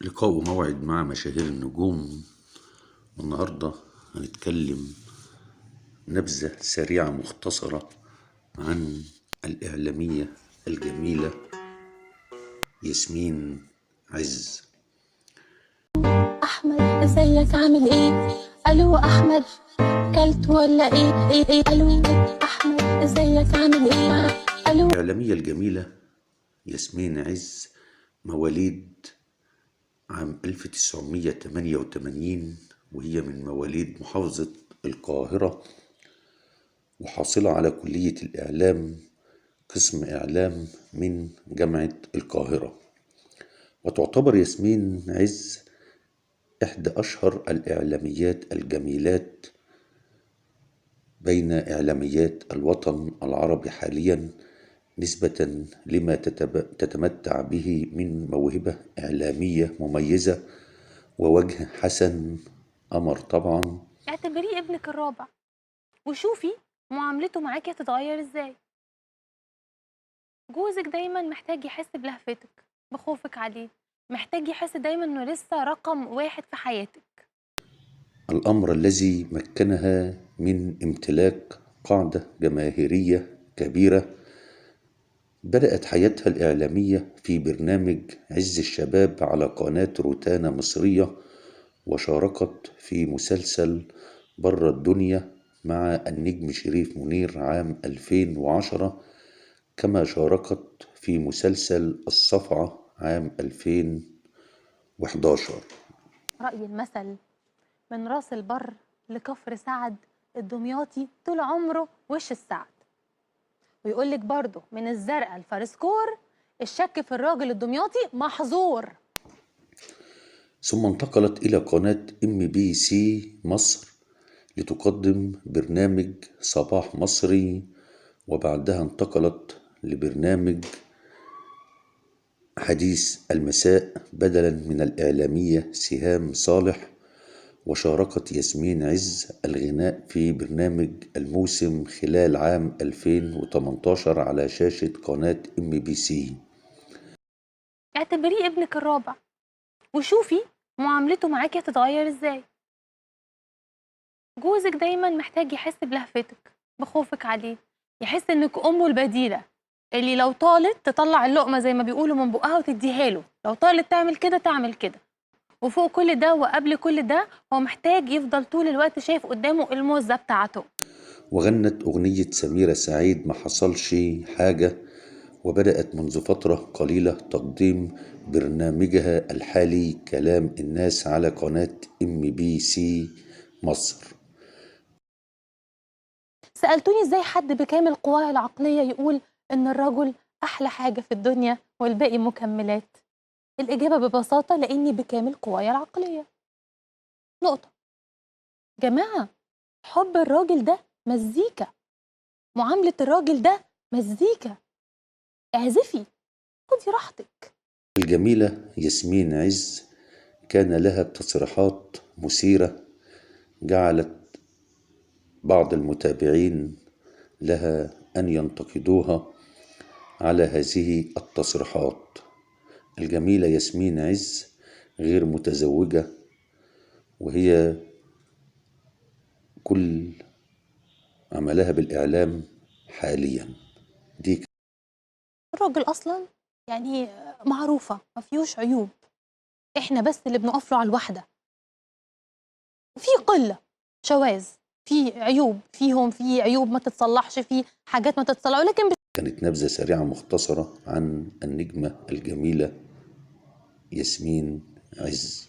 لقاء وموعد مع مشاهير النجوم. والنهاردة هنتكلم نبذة سريعة مختصرة عن الإعلامية الجميلة ياسمين عز. احمد ازيك عامل ايه؟ الو احمد، كلت ولا ايه؟ ايه ايه الو احمد ازيك عامل ايه؟ الو. الإعلامية الجميلة ياسمين عز مواليد عام 1988، وهي من مواليد محافظة القاهرة، وحاصلة على كلية الإعلام قسم إعلام من جامعة القاهرة. وتعتبر ياسمين عز إحدى أشهر الإعلاميات الجميلات بين إعلاميات الوطن العربي حاليا، نسبة لما تتمتع به من موهبة إعلامية مميزة ووجه حسن قمر. طبعا اعتبريه ابنك الرابع وشوفي معاملته معاكي هتتغير ازاي. جوزك دايما محتاج يحس بلهفتك، بخوفك عليه، محتاج يحس دايما انه لسه رقم واحد في حياتك. الأمر الذي مكنها من امتلاك قاعدة جماهيرية كبيرة. بدأت حياتها الإعلامية في برنامج عز الشباب على قناة روتانا مصرية، وشاركت في مسلسل بره الدنيا مع النجم شريف منير عام 2010، كما شاركت في مسلسل الصفعة عام 2011. رأي المثل من راس البر لكفر سعد، الدمياطي طول عمره وش السعد. ويقول لك برضه من الزرقاء الفارسكور، الشك في الراجل الدمياطي محظور. ثم انتقلت إلى قناة ام بي سي مصر لتقدم برنامج صباح مصري، وبعدها انتقلت لبرنامج حديث المساء بدلا من الإعلامية سهام صالح. وشاركت ياسمين عز الغناء في برنامج الموسم خلال عام 2018 على شاشة قناة ام بي سي. اعتبريه ابنك الرابع وشوفي معاملته معاكي هتتغير ازاي. جوزك دايما محتاج يحس بلهفتك، بخوفك عليه، يحس انك امه البديلة اللي لو طالت تطلع اللقمة زي ما بيقولوا من بقها وتديها له، لو طالت تعمل كده تعمل كده. وفوق كل ده وقبل كل ده هو محتاج يفضل طول الوقت شايف قدامه الموزة بتاعته. وغنت أغنية سميرة سعيد ما حصلش حاجة، وبدأت منذ فترة قليلة تقديم برنامجها الحالي كلام الناس على قناة ام بي سي مصر. سألتوني ازاي حد بكامل قواه العقلية يقول ان الرجل أحلى حاجة في الدنيا والباقي مكملات؟ الإجابة ببساطة لأني بكامل قوايا العقلية. نقطة. جماعة، حب الراجل ده مزيكا، معاملة الراجل ده مزيكا، اعزفي، خدي راحتك. الجميلة ياسمين عز كان لها تصريحات مثيرة جعلت بعض المتابعين لها أن ينتقدوها على هذه التصريحات. الجميلة ياسمين عز غير متزوجة، وهي كل عملها بالإعلام حاليا. دي الراجل أصلا يعني معروفة ما فيهوش عيوب، إحنا بس اللي بنقف له على الواحدة. في قلة شواذ، في عيوب فيهم، في عيوب ما تتصلحش، في حاجات ما تتصلح، ولكن كانت نبذة سريعة مختصرة عن النجمة الجميلة ياسمين عز.